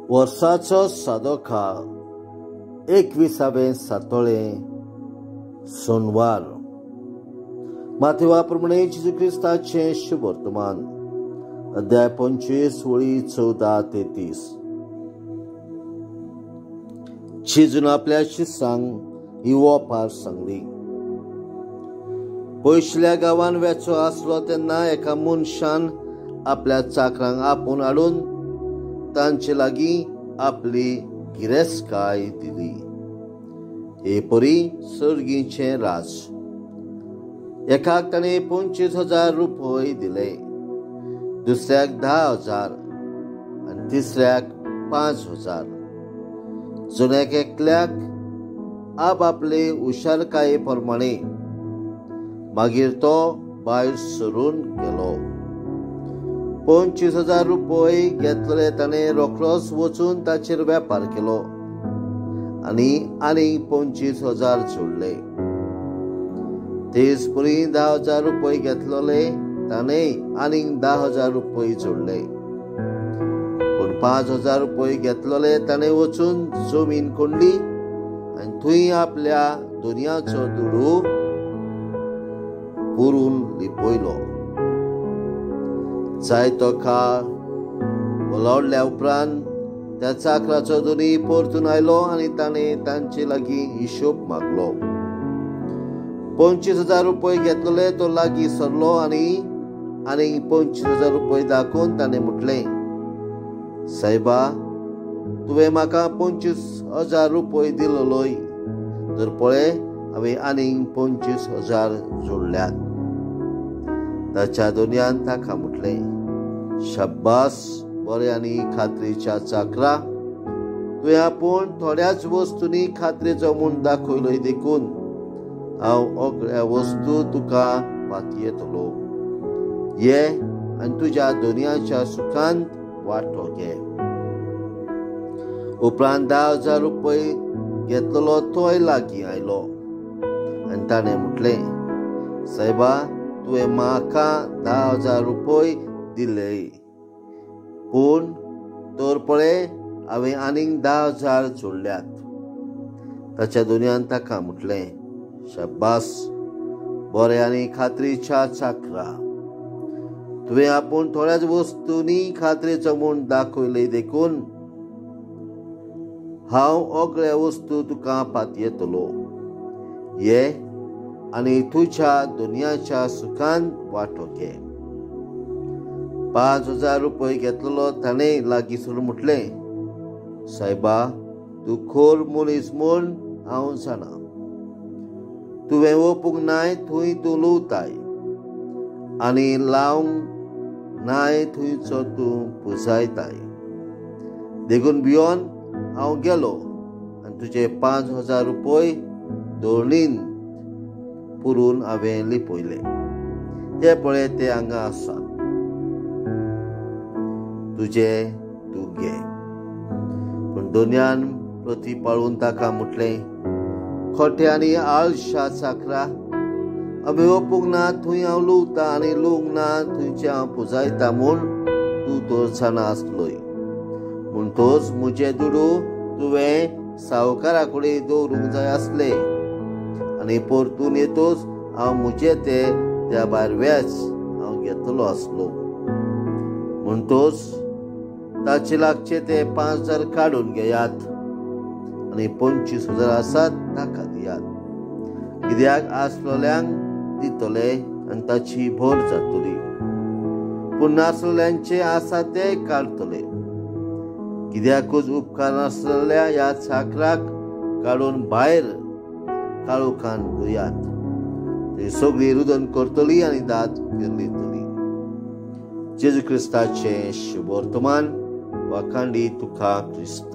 वर्साचो सादो काळ 21वें सातोळें सोनवार. माथेवा प्रमाणे जेजू क्रिस्ताचें शुभवर्तमान, अध्याय 25 वळी 14 ते 30. जेजून आपल्या शिसांक ही ओपार सांगली. पयशिल्ल्या गांवान वेचो आसलो तेन्ना एका मनशान आपल्या चाकरांक आपोवन हाडून तांचे लागीं आपली गिरेस्तकाय दिली. हे परी सर्गीचें राज. एकाक ताणें 25,000 रुपये दिले, दुसऱ्याक 10,000 आनी तिसऱ्याक 5,000. जण एकल्याक आपआपले हुशारकाये प्रमाणे. मागीर तो भायर सरून गेलो. 25,000 रुपये घेतले ताणें रोखडोच वचून ताचेर वेपार केलो आनी आनीक 25,000 जोडले. तेच परी 10,000 रुपये घेतलेले ताणें आनीक 10,000 रुपये जोडले. पूण 5,000 रुपये घेतलेले ताणें वचून जमीन कोंडली आनी थंय आपल्या दुनियाचो दुडू पुरून लिपयलो. जायतो काळ ओलावडल्या उपरांत त्या चाकराचो धनी परतून आयलो आनी ताणें तांचे लागीं हिशोब मागलो. 25,000 रुपये घेतलेले तो लागीं सरलो आनी आनीक 25,000 रुपये दाखोवन ताणें म्हटलें, सायबा, तुवें म्हाका 25,000 रुपये दिलोय, तर पळय हांवें आनीक 25,000 जोडल्यात. ताच्या दोनयान ताका म्हटलें, शाब्बास, बरें आनी खात्रीच्या चाकरा, तुवें आपूण थोड्याच वस्तूंनी खात्रीचो म्हूण दाखयलोय, देखून हांव सगळ्या वस्तू तुका पातयेतलो. ये आनी तुज्या दोनयाच्या सुखांत वांटो घे. उपरांत 10,000 रुपये घेतलेलो तोय लागीं आयलो आनी ताणें म्हटलें, सायबा, तुवें म्हाका 10,000 रुपये दिले, पूण तर पळय हांवें आनीक 10,000 जोडल्यात. ताच्या दोनयान ताका म्हटलें, शाब्बास, बरें आनी खात्रीच्या चाकरा, तुवें आपूण थोड्याच वस्तूंनी खात्रीचो म्हूण दाखयले, देखून हांव सगळ्या वस्तू तुका पातयेतलो. ये आनी तुज्या दुनियाच्या सुखान वांटो घे. 5,000 रुपये घेतलेलो ताणें लागीं सरून म्हटलें, सायबा, तूं खोर मनीस म्हूण हांव जाणा. तुवें ओपूंक नाय थंय तूं लुवताय आनी लावंक नाय थंयचो तूं पुजायताय. देखून भियोन हांव गेलो आनी तुजे 5,000 रुपये दोळणीन पुरून हांवें लिपयले. ते पळय ते हांगा आसात, तुजे तूं घे. पूण दोनयान प्रती पाळून ताका म्हटलें, खोटे आनी आळशा चाकरा, आमी ओपूंक ना थंय हांव लुवता आनी लुवंक ना थंयचें हांव पुजायता म्हूण तूं तर जाणा आसलोय. म्हणटोच म्हजे दुडू तुवें सावकारा कडेन दवरूंक जाय आसले आनी परतून येतोच हांव म्हजे ते त्या भायर व्याज हांव घेतलो आसलो. म्हणटोच ताचे लागचे ते 5,000 काडून घेयात आनी 25,000 आसात ताका दियात. कित्याक आसलेल्यांक दितले आनी ताची भर जातली, पूण नासलेल्यांचे आसा ते काडटले. कित्याकूच उपकार नासलेल्या ह्या चाकराक काडून भायर काळोखान घुयात, थंय सगळी रुदन करतली आनी दांत किर्लितली. जेजू क्रिस्ताचें शुभवर्तमान. वाखांडी तुका क्रिस्ता.